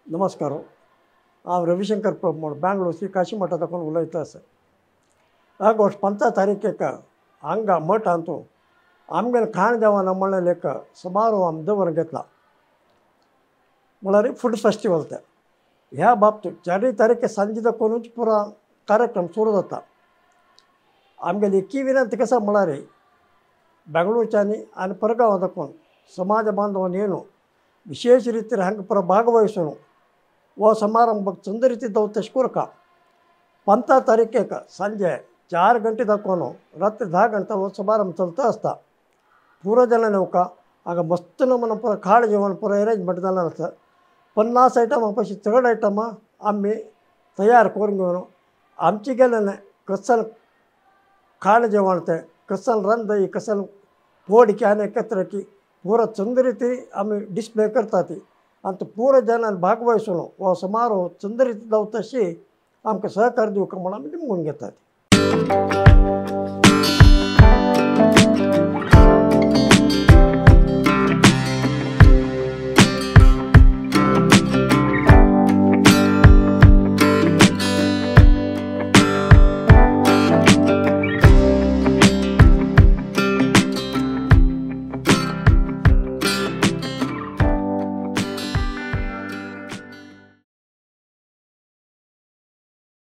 नमस्कार, हांव रविशंकर प्रभु म्हूण बँगलोर श्री काशी मठा दाखोवन उलयता आसा. ऑगस्ट 15 तारीखेक हांगा मठांत आमगेलें खाण जेवण म्हणलें एक समारोह आमी दवरून घेतला, म्हळ्यार फूड फेस्टिवल. तें ह्या बाबतींत 4 तारीखे सांजे दाखोवनूच पुरा कार्यक्रम सुरू जाता. आमगेली एकय विनंती कसा म्हळ्यार बेंगळूरच्यानी आनी परगांवां दाखोवन समाज बांधवान येवन विशेष रितीर हांगा पुरा भागवहिसून हो समारंभ चंद रिती दवरता तशें करका. 15 तारीखेक सांजे 4 गंटे दाखोवन रात्री 10 गंटे हो समारंभ चलता आसता. पुरो जाणां येवका हांगा मस्त नमुना पुरो खाण जेवण पुरो अरेंजमेंट जाल्लें आसता. 50 आयटमां पयशे चड आयटमां आमी तयार करून घेवन आमचे गेल्ले कसल खाण जेवण तें कसल रांदई कसल पोडकी आनी एकत्र की पुरो चंद रिती आमी डिस्प्ले करतात आनी तो पुरो जाणांनी भागवहिसून हो समारोह चंद रिती जावता तशी आमकां सहकार दिवका म्हूण आमी निमगून घेतात.